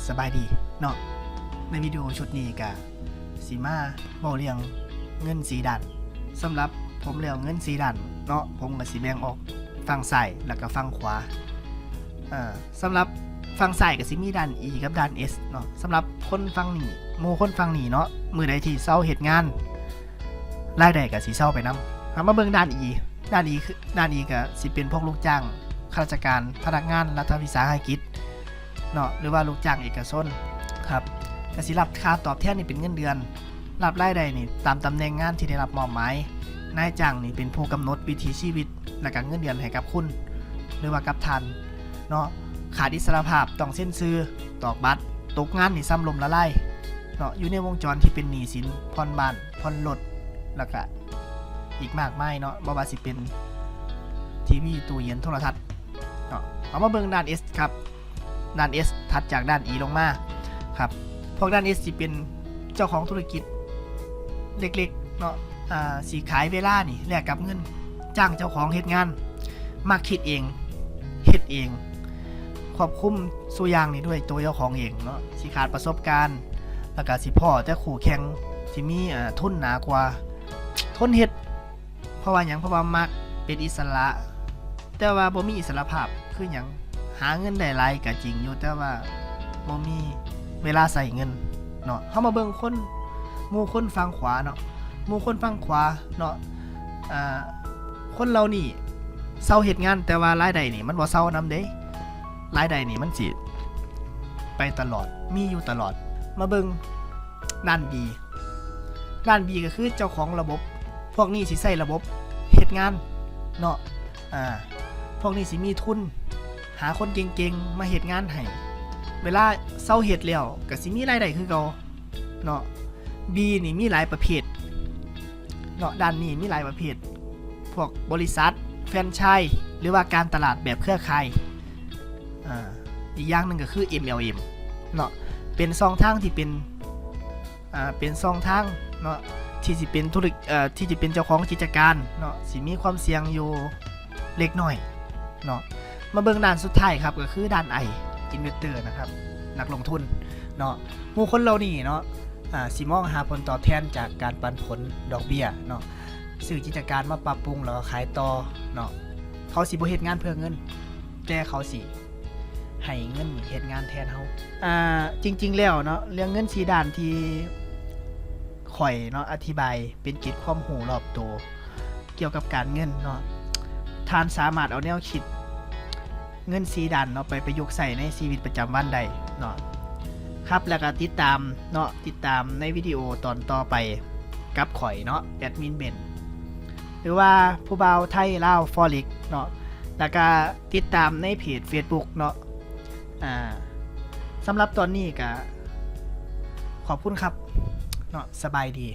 ສະບາຍດີເນາະ ໃນວິດີໂອຊຸດນີ້ກະຊິມາເວົ້າເລື່ອງເງິນສີ່ດ້ານ. ສຳລັບຜົມແລ້ວເງິນສີ່ດ້ານເນາະ ຜົມກະຊິແບ່ງອອກຝັ່ງຊ້າຍ ແລ້ວກະຝັ່ງຂວາ. ເອີ ສຳລັບຝັ່ງຊ້າຍກະຊິມີດ້ານ E ກັບດ້ານ S ເນາະ. ສຳລັບຄົນຝັ່ງນີ້ ໝູ່ຄົນຝັ່ງນີ້ເນາະ ມື້ໃດທີ່ເຊົາເຮັດງານ ລາຍໄດ້ກະຊິເຊົາໄປນຳ. ເຮົາມາເບິ່ງດ້ານ E ດ້ານ E ຄື ດ້ານ E ກະຊິເປັນພວກລູກຈ້າງ ຂ້າລາຊະການ ພະນັກງານລັດຖະວິສາຫະກິດເນາະ ຫຼືວ່າລູກຈ້າງເອກະຊົນຄັບ. ກະຊິຮັບຄ່າຕອບແທນນີ້ເປັນເງິນເດືອນ ຮັບລາຍໄດ້ນີ້ຕາມຕຳແໜ່ງງານທີ່ໄດ້ຮັບມອບໝາຍ. ນາຍຈ້າງນີ້ເປັນຜູ້ກຳນົດວິຖີຊີວິດ ແລະກະເງິນເດືອນໃຫ້ກັບຄຸນ ຫຼືວ່າກັບທ່ານເນາະ. ຂາດອິດສະຫຼະພາບ ຕ້ອງເຊັນຊື່ ຕອກບັດ. ຕົກງານນີ້ຊ້ຳລົ້ມລະລາຍເນາະ ຢູ່ໃນວົງຈອນທີ່ເປັນໜີ້ສິນ ຜ່ອນບ້ານ ຜ່ອນລົດ ແລ້ວກະອີກມາກມາຍເນາະ ບໍ່ວ່າຊິເປັນທີວີ ຕູ້ເຢັນ ໂທລະທັດເນາະ. ເຮົາມາເບິ່ງດ້ານ S ຄັບ ດ້ານ S ຖັດຈາກດ້ານ E ລົງມາຄັບ. ພວກດ້ານ S ຊິເປັນເຈົ້າຂອງທຸລະກິດເລັກໆເນາະ ອາ ຊິຂາຍເວລານີ້ແລກກັບເງິນ ຈ້າງເຈົ້າຂອງເຮັດງານ ມັກຄິດເອງ ເຮັດເອງ ຄວບຄຸມສູ່ຢ່າງນີ້ດ້ວຍໂຕເຈົ້າຂອງເອງເນາະ. ຊິຂາດປະສົບການ ແລ້ວກະຊິພໍ້ແຕ່ຄູ່ແຂ່ງທີ່ມີ ເອີ ທຶນໜາກວ່າ ທົນເຮັດ. ເພາະວ່າຫຍັງ? ເພາະວ່າມັກເປັນອິດສະຫຼະ ແຕ່ວ່າບໍ່ມີອິດສະຫຼະພາບ. ຄືຫຍັງ? ຫາເງິນໄດ້ຫຼາຍກະຈິງຢູ່ ແຕ່ວ່າບໍ່ມີເວລາໃຊ້ເງິນເນາະ. ເຮົາມາເບິ່ງຄົນ ໝູ່ຄົນຝັ່ງຂວາເນາະ ໝູ່ຄົນຝັ່ງຂວາເນາະ. ອາ ຄົນເຫຼົ່ານີ້ເຊົາເຮັດງານ ແຕ່ວ່າລາຍໄດ້ນີ້ມັນບໍ່ເຊົານຳເດ້. ລາຍໄດ້ນີ້ມັນຊິໄປຕະຫຼອດ ມີຢູ່ຕະຫຼອດ. ມາເບິ່ງດ້ານ B ດ້ານ B ກະຄືເຈົ້າຂອງລະບົບ. ພວກນີ້ຊິໃຊ້ລະບົບເຮັດງານເນາະ. ອາ ພວກນີ້ຊິມີທຶນ ຫາຄົນເກັ່ງໆມາເຮັດງານໃຫ້. ເວລາເຊົາເຮັດແລ້ວກະຊິມີລາຍໄດ້ຄືເກົ່າເນາະ. B ນີ້ມີຫຼາຍປະເພດເນາະ ດ້ານນີ້ມີຫຼາຍປະເພດ ພວກບໍລິສັດ ແຟຣນໄຊ ຫຼືວ່າການຕະຫຼາດແບບເຄືອຂ່າຍ. ອາ ອີກຢ່າງໜຶ່ງກະຄື MLM ເນາະ ເປັນຊ່ອງທາງທີ່ເປັນ ອາ ເປັນຊ່ອງທາງເນາະ ທີ່ຊິເປັນທຸລະ ເອີ ທີ່ຈະເປັນເຈົ້າຂອງກິດຈະການເນາະ ຊິມີຄວາມສ່ຽງຢູ່ເລັກນ້ອຍເນາະ. ມາເບິ່ງດ້ານສຸດທ້າຍຄັບ ກະຄືດ້ານ I Investor ນະຄັບ ນັກລົງທຶນເນາະ. ໝູ່ຄົນເຫຼົ່ານີ້ເນາະ ອາ ຊິມອງຫາຜົນຕອບແທນຈາກການປັນຜົນດອກເບ້ຍເນາະ ຊື້ກິດຈະການມາປັບປຸງ ແລ້ວກະຂາຍຕໍ່ເນາະ. ເຂົາຊິບໍ່ເຮັດງານເພື່ອເງິນ ແຕ່ເຂົາຊິ ໃຫ້ເງິນເຮັດງານແທນເຮົາ. ອາ ຈິງໆແລ້ວເນາະ ເລື່ອງເງິນສີ່ດ້ານທີ່ຂ້ອຍເນາະ ອະທິບາຍເປັນເກດຄວາມຮູ້ລອບໂຕກ່ຽວກັບການເງິນເນາະ. ທ່ານສາມາດເອົາແນວຄິດເງິນສີ່ດ້ານເນາະ ໄປປະຍຸກໃຊ້ໃນຊີວິດປະຈຳວັນໄດ້ເນາະ ຄັບ. ແລ້ວກະຕິດຕາມເນາະ ຕິດຕາມໃນວິດີໂອຕອນຕໍ່ໄປກັບຂ້ອຍເນາະ ແອດມິນເບັນ ຫຼືວ່າຜູ້ບ່າວໄທລາວ Forex ເນາະ ແລ້ວກະຕິດຕາມໃນເພຈ Facebook ເນາະ. ອາ ສຳລັບຕອນນີ້ກະຂອບຄຸນຄັບເນາະ ສະບາຍດີ.